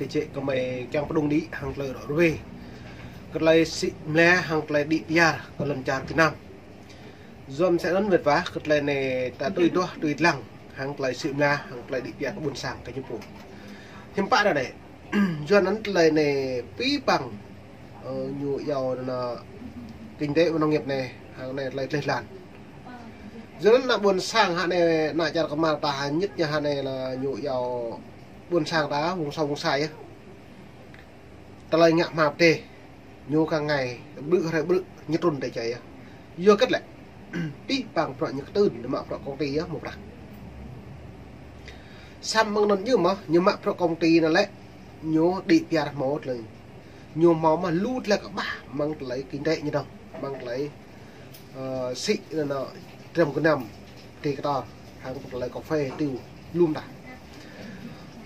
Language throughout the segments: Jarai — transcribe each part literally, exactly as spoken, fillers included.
Čĕ kơmơi kiăng pơdŏng đĭ hăng tơlơi rŏ rơwe, kơ tơlơi sĭ mla hăng tơlơi đĭ pơyar kơ lŏn čar Việt Nam. Yua mơsĕ anŭn wơ̆t wa, kơ tơlơi anai ta tui duah tui lăng hăng tơlơi sĭ mla hăng tơlơi đĭ pơyar kơ ƀôn sang kơ ñu pô. Hiư̆m pă ră anai, yua anŭn tơlơi anai pĭ păng, ơ, ñu iâu anŭn kinh tế và nông nghiệp anai, hăng anai tơlơi tleh lan. Yua anŭn ană ƀôn sang hă anai, ană čar kơmar ta hă, ñit ñu hă anai lĕ ñu iâu ƀôn sang ta, vùng sâu vùng xa yơh. Tơlơi ngă hmua pơdai, ñu kơ ngă ƀrư̆ hrơi ƀrư̆ ñu trŭn tơ čai yơh. Yua hơget lĕ, pĭ păng bruă ñu kơtưn, ñu mă bruă công ty yơh, hmâo prăk. Samơ̆ mơ̆ng anŭn yơh mơ̆, ñu mă bruă công ty anŭn lĕ, ñu đĭ pơyar hmâo tơlơi. Ñu hmâo mă lu tơlơi kơƀah mơ̆ng tơlơi kinh tế ñu dơ̆ng, mơ̆ng tơlơi, ơ, sĭ anŭn, anŭn, trơm gơnam, ti kơtor, hăng tơlơi kơphê, tiu, lum dah.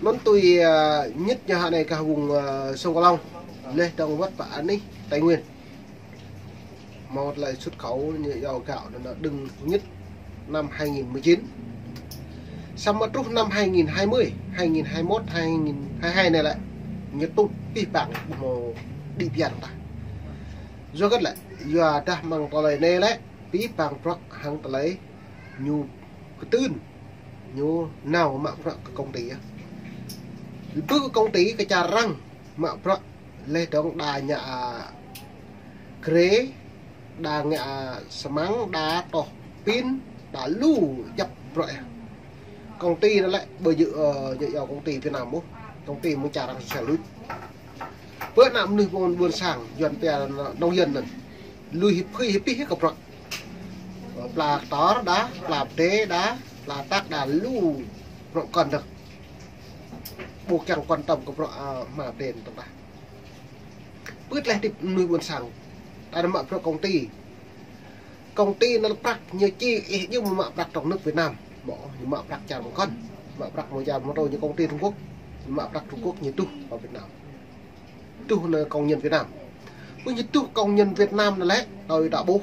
Anŭn tui, ơ, ñit ñu hă anai kơ vùng, ơ, sông Cửu Long, leh dơ̆ng wơ̆t pơ anih Tây Nguyên. Hmâo tơlơi xuất khẩu ñu iâu gạo anŭn, anŭn, đưm ñit năm hai nghìn mười chín. Samơ̆ truh năm hai nghìn hai mươi, hai nghìn hai mươi mốt, hai nghìn hai mươi hai anai lĕ, ñu tŭt pĭ păng ƀu hmâo đĭ pơyar dơ̆ng tah. Yua hơget lĕ, yua dah mơ̆ng tơlơi anai lĕ, pĭ păng bruă hăng tơlơi ñu kơtưn, ñu nao mă bruă kơ công ty yơh. Ƀu kơ công ty, kơ čar arăng mă bruă, leh dơ̆ng đa ngă, a, grê, đa ngă, a, xi măng, đa tŏh pin, đa lu djŏp bruă yơh. Công ty anŭn lĕ, ƀu djơ̆, ơ, djơ̆ yua công ty Việt Nam ôh, công ty mơ̆ng čar arăng sel lui. Pơ ană mơnuih ƀôn, ƀôn sang, Yuan pia anŭn nông dân anŭn, lui hĭ pơhơi hĭ pĭ hĭ kơ bruă. Pla kơtor đa, pla pơdai đa, pla tăk đa, lu bruă kŏn dơ̆ng. Ƀu kiăng quan tâm kơ bruă, ơ, hmua pơdai anŭn tah. Pơ tơlơi hơdip mơnuih ƀôn sang, ta anŭn mă bruă công ty. Công ty anŭn prăk ñu či ih djơ̆ mă prăk trong nước Việt Nam. Mơ̆, ñu mă prăk čar mơ̆ng kŏn. Mă prăk mơ̆ng čar mơtô ñu công ty Trung Quốc. Ñu mă prăk Trung Quốc ñu tuh pơ Việt Nam. Tuh anŭn công nhân Việt Nam. Pơ ñu tuh công nhân Việt Nam anŭn lĕ, tui ta ƀuh.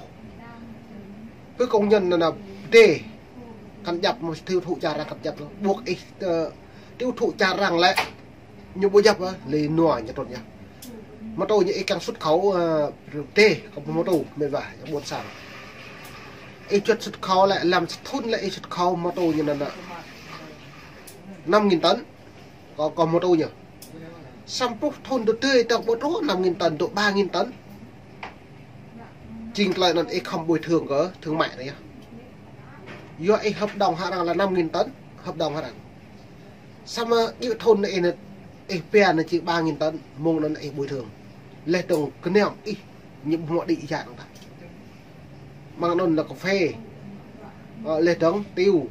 Pơ công nhân anŭn, anŭn pơdai. Kăn djăp mơ̆ tiêu thụ čar arăng kăn djăp. Ƀuh ih, ơ, tiêu thụ čar arăng lĕ. Ñu ƀu djăp, ơ, lĕ nua ñu trŭn yơh. Mơtô ñu ih kiăng xuất khẩu, ơ, pơdai, kơ mơtô, mĕt wa, ƀôn sang. Ih juăt xuất khẩu lĕ, lăm sa thŭn lĕ ih xuất khẩu mơtô ñu anŭn, anŭn, năm nghìn tấn. Kơ, kơ mơtô ñu. Samơ̆ pluh thŭn tơdơi tơ̆ng ƀu truh năm nghìn tấn, truh ba nghìn tấn. Jing tơlơi anŭn ih khŏm bồi thường kơ thương mại anŭn yơh. Yua ih hợp đồng hăng arăng lĕ năm nghìn tấn, hợp đồng hăng arăng. Samơ̆ djơ̆ thŭn anai ih anŭn, ih pia anŭn či ba nghìn tấn, mơ̆ng anŭn ih bồi thường. Leh dơ̆ng gơnam ih, ñu ƀu hmâo đĭ pơyar dơ̆ng tah. Mơ̆ng anŭn anŭn kơphê, ơ, leh dơ̆ng tiu,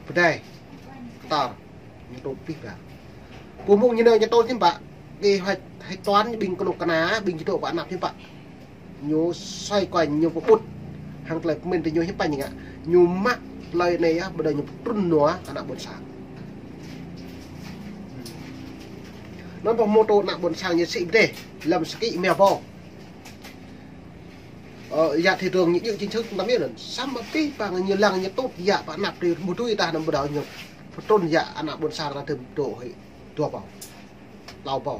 pơdai, kơtor, ñu tŭt pĭ păng. Pô mơ̆ng ñu anŭn ñu tŭt hiư̆m pă, kơ hĕ, hĕ tuan ƀing kơnuk kơna, ƀing čơdŏ pơ anăp hiư̆m pă. Ñu xoay quanh, ñu pơƀut hăng tơlơi pơmĭn tơ ñu hiư̆m pă ñu ngă. Ñu mă tơlơi anai yơh, ƀơi anai ñu pơtrŭn nua kơ ană ƀôn sang. Anŭn pơ mơtô ană ƀôn sang ñu sĭ pơdai, lăm sa kĭ rơma rơbâo. Ơ, yă thị trường ñu djơ̆ chính thức tăm yơh anŭn. Samơ̆ pĭ păng ñu lăng ñu tŭt yă pơ anăp tui ƀu tui tah anŭn ƀu đaŏ ñu pơtrŭn yă ană ƀôn sang ta tơm dŏ hĭ dua rơbâo, klâo rơbâo.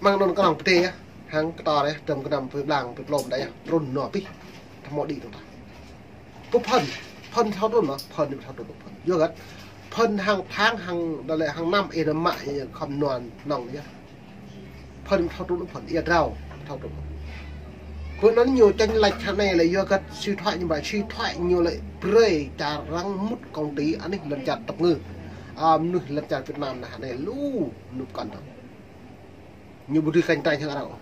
Mơ̆ng anŭn kơnơ̆ng pơdai yơh, hăng kơtor yơh, trơm gơnam pơblang pơplôm đa yơh, trŭn nua pĭ, tơhmâo đĭ dơ̆ng tah. Pơ phŭn, phŭn thâo trŭn mơ̆, phŭn thâo trŭn pơ phŭn. Yua hơget, phŭn hăng tháng, hăng đa lĕ hăng năm ih anŭn mă, ih khŏm nua nong yơh. Phŭn thâo trŭn phŭn, ia drao, thâo trŭn. Pơ anŭn ñu chênh lệch hă anai lĕ yua hơget, điện thoại ñu ƀă, điện thoại ñu lĕ brơi čar arăng mŭt công ty anih lŏn čar tơpơngư. A, mơnuih lŏn čar Việt Nam anai hă anai lu mơnuih kŏn dơ̆ng. Ñu ƀu dưi cạnh tranh hăng arăng ôh.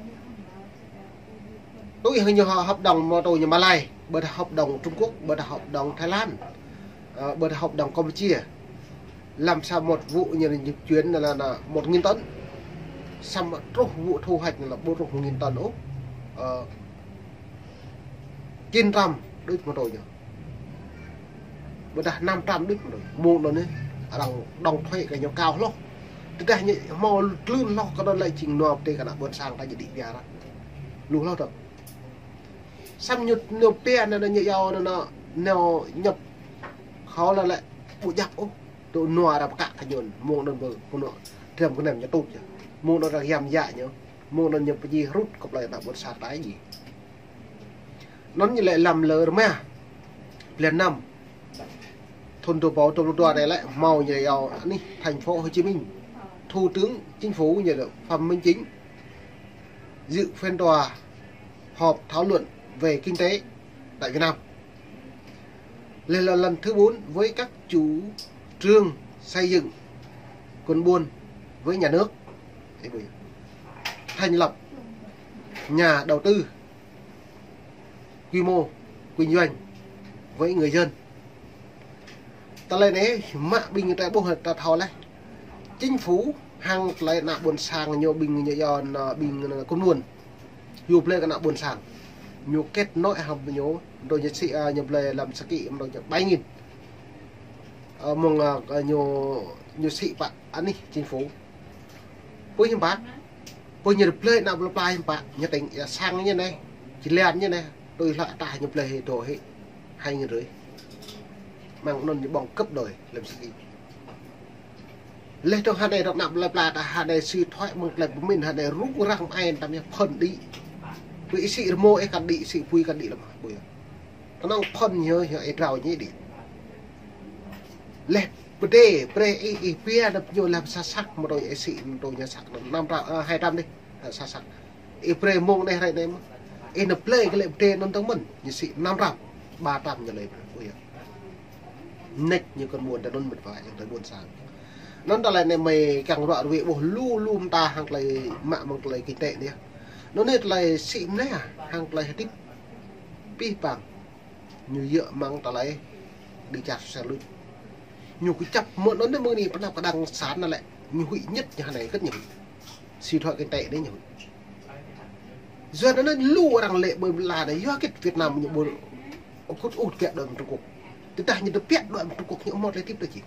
Tui hăng ñu hợp đồng mơtô ñu Malai, ƀôdah hợp đồng Trung Quốc, ƀôdah hợp đồng Thái Lan, ơ, ƀôdah hợp đồng Campuchia. Lăm sa một vụ ñu ñu chuyển anŭn lĕ, anŭn một nghìn tấn. Samơ̆ truh vụ thu hoạch anŭn lĕ ƀu truh một nghìn tấn ôh. Ơ, chín trăm đôč mơtô ñu. Ƀôdah năm trăm đôč mơtô. Mơ̆ng anŭn anai, arăng đóng thuế kơ ñu cao hloh. Tơdah ñu hmâo klưn hloh kơ anŭn lĕ jing nua pơdai kơ ană ƀôn sang ta ñu đĭ pơyar. Lu hloh dơ̆ng. Samơ̆ ñu, ñu pia anŭn, anŭn ñu iâu anŭn, anŭn ñu nhập khẩu lĕ lĕ ƀu djăp ôh. Tơ nua arăng pơkă kơ ñu, mơ̆ng anŭn ƀu, kơ ñu, dram kơ ñu tŭt yơh. Mơ̆ng anŭn arăng yăm yă ñu, mơ̆ng anŭn ñu pơjing rŭt kơ plei ană ƀôn sang tai jing. Anŭn ñu lĕ lăm lơ rơma. Blan năm. Thun dua rơbâo dua pluh dua anai lĕ, hmâo ñu iâu anih thành phố Hồ Chí Minh. Thủ tướng Chính phủ ñu lĕ Phạm Minh Chính dự phiên tòa họp thảo luận về kinh tế tại Việt Nam. Lĕ là lần thứ bốn với các chủ trương xây dựng con buôn với nhà nước, thành lập nhà đầu tư, quy mô kinh doanh với người dân. Tơlơi anai mă ƀing ta ƀuh ta thâo laih. Chính phủ hăng tơlơi ană ƀôn sang ñu ƀing ñu iâu anŭn ƀing anŭn con buôn. Ñu blơi kơ ană ƀôn sang. Ñu kết nối hăng ñu, dŏ ñu sĭ, a, ñu blơi lăm sơkĭ, dŏ ñu bảy nghìn. Ơ, mơ̆ng, ơ, ñu, ñu sĭ pă anih chính phủ. Pui hiư̆m pă. Pui ñu blơi ană blơi pla hiư̆m pă. Ñu tĭng, ia sang ñu anai. Jơlan ñu anai. Tui hlak ta ñu blơi hĭ dŏ hĭ. Hai nghìn rưỡi. Mơ̆ng anŭn ñu ƀơ̆ng gấp đôi lăm sơkĭ. Lĕ tŏng hơnai tŏng ană blơi pla ta hơnai sĭ thoai mơ̆ng tơlơi pơmĭn hơnai rŭng răng ai tam yơh phŭn đĭ. Pui ih sĭ rơmô ih kăn đĭ, sĭ pui kăn đĭ lăm ƀu yơh. Kơnơ̆ng phŭn ñu, ñu ih drao ñu đĭ. Lĕ pơdai, brơi ih, ih pia nao ñu lăm sa săk mơ̆ tui ih sĭ tui ñu săk năm trăm, ơ, hai trăm dih, ơ, sa săk. Ih brơi mơ̆ng anai hrơi anai mơ̆n. Ih nao blơi kơ lĕ pơdai anŭn tơ̆ng mơ̆n, ñu sĭ năm trăm, ba trăm ñu lĕ ƀu yơh. Nĕč ñu kơ ƀôn ta anŭn mĕt wa, yang ta ƀôn sang. Anŭn tơlơi anai mơi kiăng ruă ruai ƀuh lu lu mơta hăng tơlơi mă mơ̆ng tơlơi kinh tế anai. Anŭn anai tơlơi sĭ mơnă hăng tơlơi hơdip pih pang. Ñu yơh mơ̆ng tơlơi đĭ čar sel luč. Ñu kơčăp mơ̆n anŭn anai mơ̆ng anai pơnăp kơđang săn anŭn lĕ. Ñu huĭ ñĕt ñu hơnai kơ̆t ñu huĭ. Sĭ thoai kinh tế anai ñu huĭ. Yua anŭn anai lu arăng lĕ ƀơi ƀơi la anai, yua kơ Việt Nam ñu ƀu kŭt ôh tơbiă đuaĭ mơ̆ng Trung Quốc. Tơdah ñu tơbiă đuaĭ mơ̆ng Trung Quốc ñu mơ̆t lĕ tip đôč či.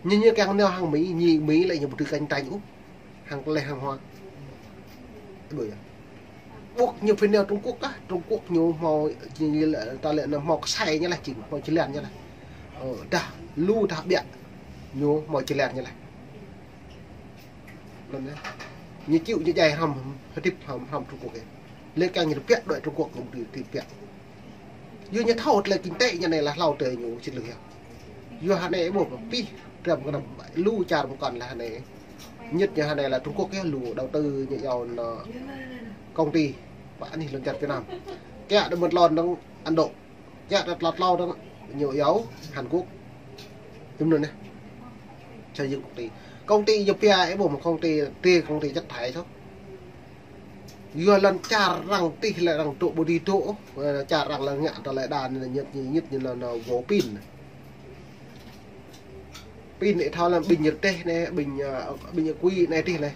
Ñu ñu kiăng nao hăng Mi, ñu Mi lĕ ñu ƀu dưi cạnh tranh ôh. Hăng tơlơi hăng hoa. Ƀu yơh. Ƀuh ñu pơnao Trung Quốc kah, Trung Quốc ñu hmâo, ñu lĕ, ta lĕ anŭn hmâo kơsai ñu laih jing, hmâo jơlan ñu laih. Ơ, dah, lu dah biă. Ñu hmâo jơlan ñu laih. Anŭn yơh. Ñu čih ñu djai hrăm, hơdip hrăm, hrăm Trung Quốc yơh. Lĕ kiăng ñu tơbiă đuaĭ Trung Quốc ñu ƀu dưi tơbiă. Yua ñu thâo tơlơi kinh tế ñu anai lah hlâo tơ ñu sĭt lĕ yơh. Yua hơnai ƀuh pih, dram kơ anăm lu čar mơkŏn lah hơnai. Ñĕt ñu hơnai lah Trung Quốc yơh lu đầu tư ñu iâu anŭn công ty, pă anih lŏn čar Việt Nam. Kiăng đơ mơ̆n lŏn dơ̆ng Ấn Độ. Kiăng đơ tlâo tlâo dơ̆ng ñu iâu Hàn Quốc. Tơm anŭn yơh. Xây dựng công ty. Công ty ñu pia ih ƀuh mơ̆ công ty, tê công ty chất thải thôi. Yua lŏn čar arăng tih lĕ arăng dŏ ƀu dưi dŏ, ơ, čar arăng lĕ ngă tơlơi đa anai ñĕt ñu, ñĕt ñu anŭn, anŭn vô pin. Pin ih thâo lăm ƀing rơdêh anai, ƀing, ơ, ƀing ơi kui anai tih anai.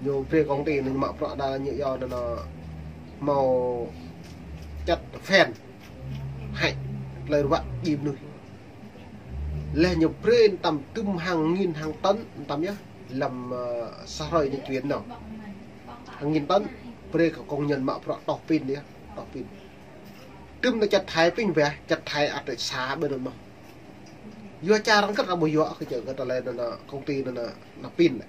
Ñu brơi công ty anai mă bruă đa ñu iâu anŭn, anŭn hmâo chất phen. Hĕ, tơlơi ruă jing mơnuih. Lĕ ñu brơi tơm tơm hàng nghìn hàng tấn tơm yơh, lăm, ơ, sa hrơi ñu chuyển nao. Hàng nghìn tấn, brơi kơ công nhân mă bruă tŏh pin yơh, tŏh pin. Tơm anŭn chất thải pin weh, chất thải ăt đôč sa ƀơi anŭn mơ̆n. Yua čar arăng kơ̆t ƀu yua kơ čơ kơ tơlơi anŭn, anŭn công ty anŭn, anŭn pin lĕ.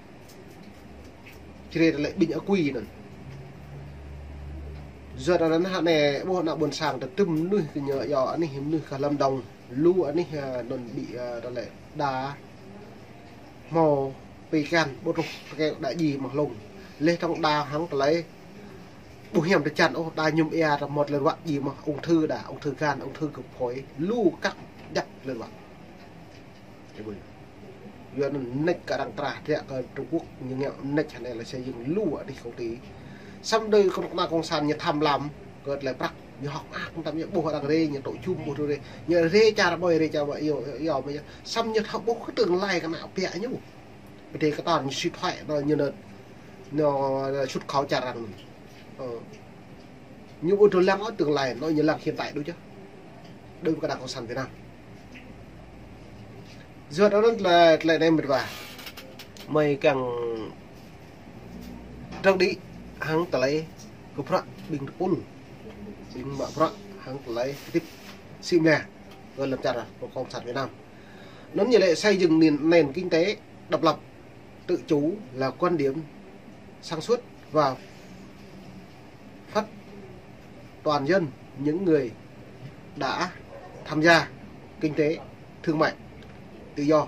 Či rai tơlơi ƀing ơi kui anŭn. Yua anŭn hơnai ƀuh ană ƀôn sang tơm mơnuih kơ ñu iâu anih mơnuih kơ Lâm Đồng. Lu anih, ơ, anŭn ƀing, ơ, tơlơi đa hmâo pi kan ƀu truh tơkeng đa jing mơ̆ hlŏng. Lĕ tŏng đa hăng tơlơi ƀu hiam tơčan ôh, đa mơñum ia ta mơ̆t lĕ ruă jing mơ̆ ung thư đa, ung thư gan, ung thư kơ phổi, lu kăk djăp lĕ ruă. Yua anŭn nĕč kơ arăng krah tơbiă kơ Trung Quốc ñu ngă nĕč hơnai lĕ xây dựng lu anih công ty. Samơ̆ đơi kơnuk kơna cộng sản ñu tham lam kơ tơlơi prăk, ñu hơ̆k mơak tơm ñu ƀuh arăng rai ñu tŏ jum ƀuh rai. Ñu rai čar ƀơi, rai čar ƀơi, iâu, iâu mơ̆ yơh. Samơ̆ ñu thâo ƀuh kơ tương lai kơ ană ƀiă ñu. Pơdai kơtor ñu sĭ thoai anŭn ñu anŭn, anŭn xuất khẩu čar arăng. Ơ. Ñu ƀu thâo lăng ôh tương lai, anŭn ñu lăng hiện tại đôč yơh. Đơi kơ đảng cộng sản Việt Nam. Yua anŭn tơlơi, tơlơi anai mĕt wa. Mơi kiăng trăng đĭ hăng tơlơi kơ bruă ƀing tơpul. Ƀing mă bruă hăng tơlơi hơdip sĭ mơnă kơ lŏn čar cộng sản Việt Nam. Anŭn ñu lĕ xây dựng nền, nền kinh tế độc lập, tự chủ là quan điểm sản xuất và phát toàn dân những người đã tham gia kinh tế thương mại tự do.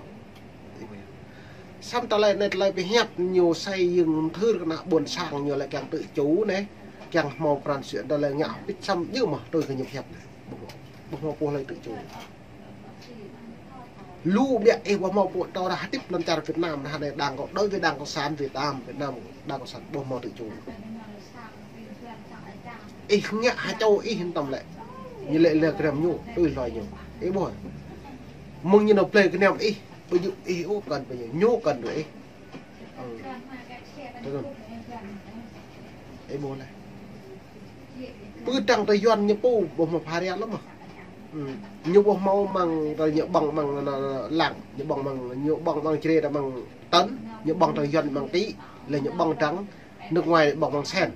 Samơ̆ tơlơi anai tơlơi pơhiăp ñu xây dựng thưr kơ ană ƀôn sang ñu lĕ kiăng tự chủ anai, kiăng hmâo pran jua tơlơi ngă pĭt săm djơ̆ mơ̆ tui kơ ñu pơhiăp anai. Ƀu hmâo, ƀu hmâo pô hlơi tự chủ. Lu biă ih ƀu hmâo pô tơdah hơdip lŏn čar Việt Nam anai đang kơ, đối với Đảng Cộng sản Việt Nam, Việt Nam Đảng Cộng sản ƀu hmâo tự chủ. Ih ngă hơčâo ih hơnăm lĕ. Ñu lĕ lĕ kơnăm ñu, tui hloi ñu. Ih ƀuh. Mơ̆ng ñu nao plơi kơnăm ih, ƀu djơ̆ ih ôh kơnơ̆ng ƀu djơ̆, ñu kơnơ̆ng ƀu ih. Ih ƀuh lĕ. Pơdrăng tơ Yuan ñu pô ƀu hmâo pha ria lắm mơ̆. Ñu ƀu hmâo mơ̆ng tơ ñu ƀơ̆ng mơ̆ng lăng, ñu ƀơ̆ng mơ̆ng, ñu ƀơ̆ng mơ̆ng črê tơ mơ̆ng tấn, ñu ƀơ̆ng tơ Yuan mơ̆ng tỉ, lĕ ñu ƀơ̆ng dăng nước ngoài ƀơ̆ng mơ̆ng sen.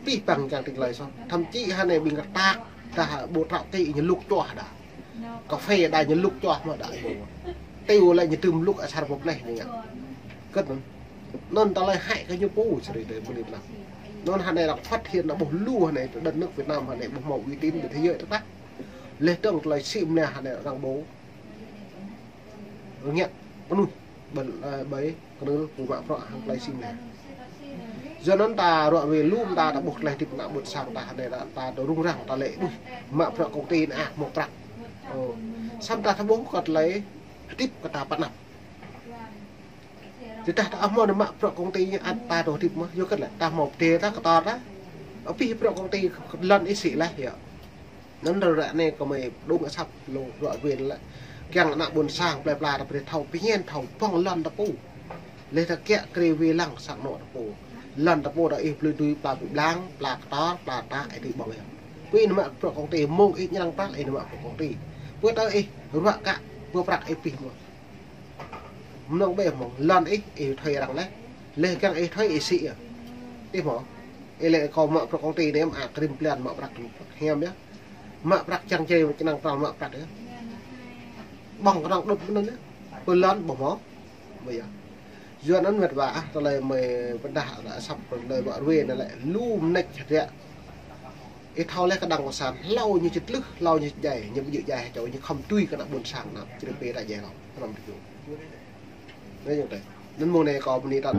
Pih păng kiăng tĭng tơlơi soh. Thậm chí hơnai ƀing kơtăk, dah ƀu trăo kĭ ñu lŭk čuah dah. Cà phê dah ñu lŭk čuah mơ̆ dah. Tiu lĕ ñu tŭm lŭk asar pơpleh ñu ngă. Kơt anŭn. Anŭn tơlơi hại kơ ñu pô sơrih tơ ƀơi lip lăng. Anŭn hơnai arăng phát hiện anŭn ƀuh lu hơnai tơ đất nước Việt Nam hơnai ƀu hmâo uy tín ƀơi thế giới tơdah. Leh dơ̆ng tơlơi sĭ mơ̆ lĕ hơnai arăng ƀu ngă pơnuh ƀơi, ơ, ƀơi kơnơ̆ng pô mă bruă hăng tơlơi sĭ mơ̆ lĕ. Yua anŭn ta ruă ruê lu mơ̆ ta, ta ƀuh tơlơi hơdip ană ƀôn sang ta hơnai ta, ta dŏ rŭng răng ta lĕ ƀuh mă bruă công ty anai ăh hmâo prăk. Ơ. Samơ̆ ta ƀuh kơ tơlơi hơdip kơ ta pơ anăp. Tơdah ta ƀu hmâo mă bruă công ty ăt ta dŏ hơdip mơ̆, yua kơ lĕ ta hmâo pơdai ta kơtor ta. Abih bruă công ty lŏn ih sĭ leh yơh. Anŭn ră anai kơ mơi đŭng asăp lu ruă ruê lĕ. Kiăng ană ƀôn sang plơi pla ta brơi thâo pơñen thâo ƀơ̆ng lŏn ta pô. Leh ta kiăng krê wai lăng sang anŏ ta pô. Lŏn ta pô dah ih blơi dui pla ƀu blang, pla kơtor, pla tơ̆, ih tui ƀơ̆ng yơh. Pơ ih nao mă bruă công ty mơ̆ng ih ñrăng prăk ih nao mă bruă công ty. Pơ tơ ih ruă kă, pơ prăk ih pih mơ̆. Mơnơ̆ng ƀĕ mơ̆ng lŏn ih, ih thâo arăng leh. Leh kiăng ih thâo ih sĭ yơh. Ih mơ̆. Ih lĕ kâo mă bruă công ty anai mă krim plan mă prăk krim plan hiam yơh. Mă prăk čang čei čơnăng pral mă prăk yơh. Ƀơ̆ng kơnơ̆ng đŭt mơ̆n anŭn yơh. Pơ lŏn ƀu hmâo. Ƀu yơh. Yua anŭn mĕt wa ah, tơlơi mơi pơdah asăp tơlơi ruă ruê anai lĕ lu mơneč hơdră. Ih thâo leh kơ Đảng Cộng sản, hlâo ñu či tlưh, hlâo ñu či djai, ñu ƀu djơ̆ djai hơčâo, ñu khŏm tui kơ ană ƀôn sang anăp, črê pê ta djai hlâo, hrŏm tơjuh. Anai yơh tơlơi. Anŭn mơ̆ng anai kâo bơni tăn.